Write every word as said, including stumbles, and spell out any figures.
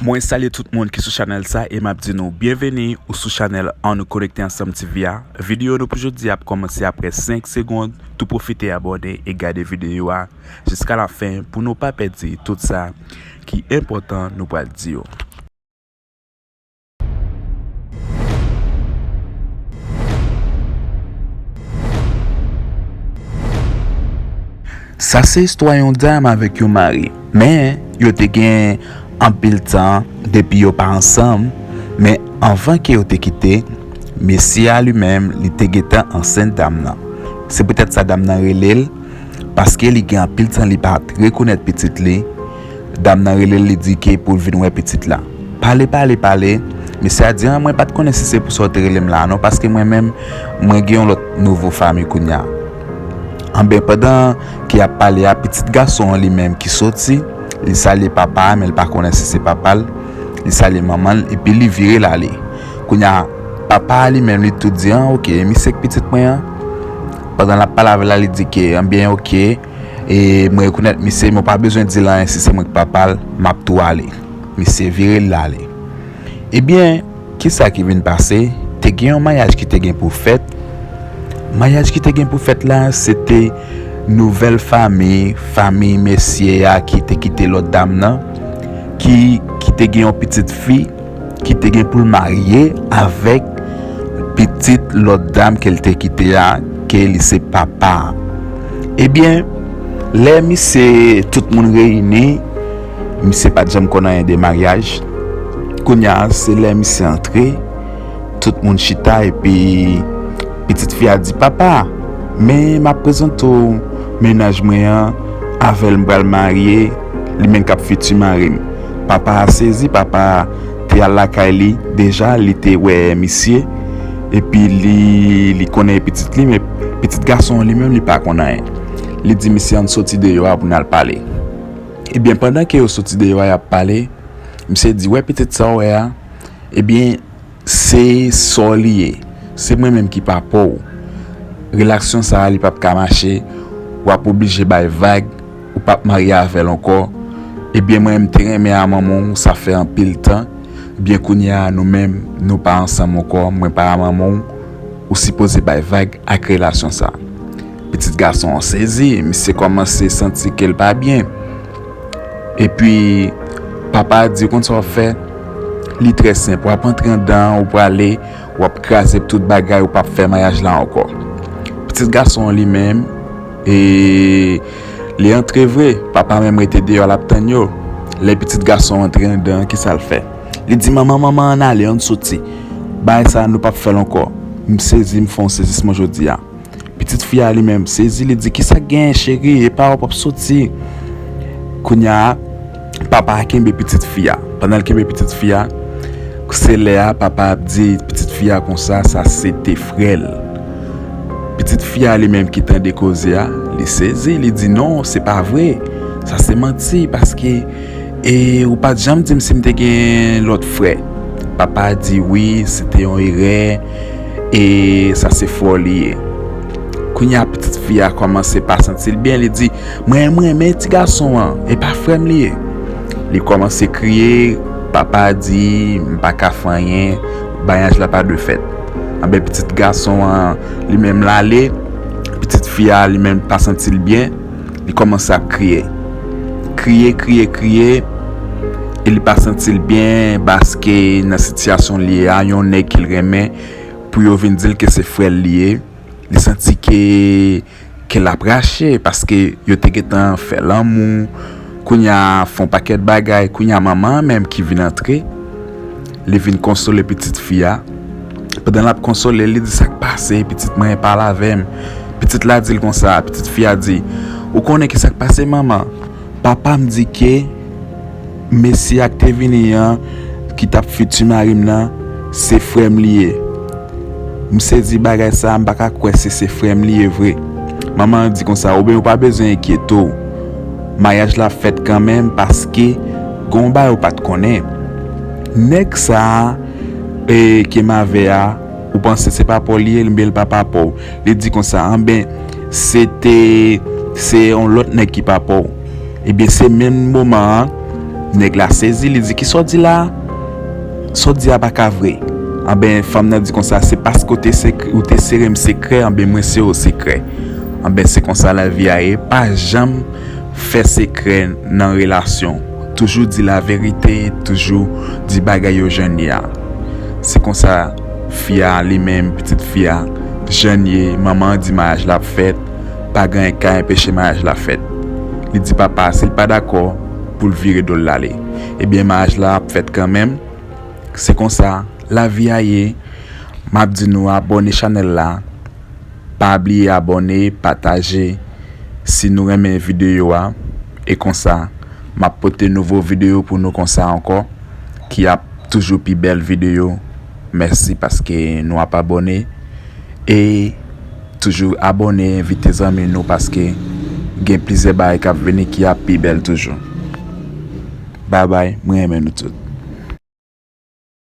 Mwen salye tout moun ki sou chanèl sa e m ap di nou byenveni ou sou chanèl Ann Nou Konekte Ansanm T V a. Videyo nou pou jodi a ap kòmanse apre senk segonn. Tou pwofite abòne e gade videyo a jiska lafen pou nou pa pèdi tout sa ki enpòtan nou pral di yo. Sa se istwa yon dam avèk yon mari. Men, yo te gen anpil tan depi yo pa ansanm. Men, anvan ke yo te kite, mesye a li menm, li te gentan ansent dam nan. Se poutèt sa dam nan rele l, paske li gen anpil tan li pa t rekonèt pitit li. Dam nan rele l, li di ke pou l vin wè pitit la. Pale, pale, pale. Mesye a di, "An, mwen pa t konnen si se pou sa w te rele m la a non, paske mwen menm, mwen gen yon lòt nouvo fanmi kounye a." Anben, pandan ke y ap pale a, pitit gason an li menm ki soti, li salye papa a, men l pa konnen si se papa l, li salye manman l, epi li vire l ale. Kounye a, papa a li menm, li tou di, "An, oke, misye k pitit mwen an?" Pandan l ap pale avè l la, li di ke, "Anben, oke, e mwen rekonèt misye, men w pa bezwen di l anyen, si se mwen k papa l, m ap tou ale." Misye vire l ale. Ebyen, kisa ki vin pase? Te gen yon maryaj ki te gen pou fèt. Maryaj ki te gen pou fèt la, se te nouvèl fanmi, fanmi mesye a ki te kite lòt dam nan, ki, ki te gen yon pitit fi, ki te gen pou l marye avèk pitit lòt dam ke l te kite a, ke li se papa a. Ebyen, lè misye, tout moun reyini, misye pa t janm konn anyen de maryaj. Kounye a, se lè misye antre, tout moun chita, epi pitit fi a di, "Papa, men m ap prezante w mennaj mwen an, avè l m pral marye, li menm k ap fiti mari m." Papa a sezi, papa a te al lakay li, deja li te wè misye, epi li, li konnen pitit li, men pitit gason an li menm, li pa konn anyen. Li di misye, "Ann soti deyò a pou n al pale." Ebyen, pandan ke yo soti deyò a, y ap pale, misye di, "Wè pitit sa w wè a, ebyen, se sa w li ye. Se mwen menm ki papa w. Relasyon sa a, li p ap ka mache. W ap oblije bay vag. Ou p ap marye avè l ankò. Ebyen, mwen, m te renmen a manman w, sa fè anpil tan. Ebyen, kounye a, nou menm, nou pa ansanm ankò. Mwen pa a manman w. Ou sipoze bay vag ak relasyon sa a." Pitit gason an sezi, misye kòmanse santi ke l pa byen. Epi, papa a di, "Ou konn sa w ap fè? Li trè senp. W ap antre anndan, ou prale, w ap kraze tout bagay, ou p ap fè maryaj la ankò." Pitit gason an li menm, e, li antre vre. Papa menm rete deyò, l ap tann yo. Lè pitit gason an antre anndan, kisa l fè? Li di, "Manman, manman, ann ale, ann soti. Bagay sa a, nou p ap fè l ankò." M sezi, m fè yon sezisman jodi a. Pitit fi a li menm sezi, li di, "Kisa k genyen, cheri? E pa w p ap soti?" Kounye a, papa a kenbe pitit fi a. Pandan l kenbe pitit fi a, se lè a papa a ap di pitit fi a konsa, "Sa se te frè l." Pitit fi a li menm ki tande koze a, li sezi, li di, "Non, se pa vre. Sa se manti, paske, e, ou pa t janm di m si m te gen lòt frè." Papa a di, "Wi, se te yon erè, e sa se frè w li ye." Kounye a, pitit fi a kòmanse pa santi l byen, li di, "Mwen, mwen renmen ti gason an, e pa frè m li ye." Li kòmanse kriye, papa a di, "M pa ka fè anyen, maryaj la pa dwe fèt." Anben, pitit gason an, li menm l ale, pitit fi a, li menm pa santi l byen, li kòmanse ap kriye. Kriye, kriye, kriye, e li pa santi l byen, paske nan sitiyasyon l ye a, yon nèg ke l renmen, pou yo vin di l ke se frè l li ye, li santi ke kè l ap rache, paske yo te gentan fè lanmou, kounye a fè yon pakèt bagay, kounye a manman an menm ki vin antre, li vin konsole pitit fi a. Pandan l ap konsole l, li di, "Sa k pase, pitit mwen, pale avè m." Pitit la di l konsa, pitit fi a di, "Ou konnen ki sa k pase, manman? Papa m di ke mesye a k te vini an, ki t ap fiti mari m nan, se frè m li ye." M sezi bagay sa a, m pa ka kwè si se frè m li ye vre. Manman an di konsa, "Oben ou pa bezwen enkyete w. Maryaj la fèt kanmenm paske gen yon bagay ou pa t konnen. Nèg sa a, e, ke m avè a, ou panse se papa w li ye, men l pa papa w." Li di konsa, "Anben, se te, se yon lòt nèg ki papa w." Ebyen, se menm moman an, Nèg la sezi, li di, "Kisa w di la? Sa w di a pa ka vre." Anben, fanm nan di konsa, "Se paske w te sek-, ou te sere m sekrè, anben mwen sere w sekrè." Anben, se konsa lavi a ye, pa janm fè sekrè nan relasyon. Toujou di laverite, toujou di bagay yo jan l ye a. Se konsa fi a li menm, pitit fi a, jan l ye, manman an di maryaj la ap fèt, pa gen anyen k ka enpeche maryaj la fèt. Li di papa a, si l pa dakò, pou l vire do l l ale. Ebyen, maryaj la ap fèt kanmenm. Se konsa lavi a ye. M ap di nou abòne chanèl la. Pa bliye abòne, pataje si nou renmen videyo a. E konsa, m ap pote nouvo videyo pou nou konsa ankò, ki ap toujou pi bèl videyo. Mèsi paske nou ap abòne. E toujou abòne, envite zanmi nou paske gen plizyè bagay k ap vini ki ap pi bèl toujou. Babay, mwen renmen nou tout.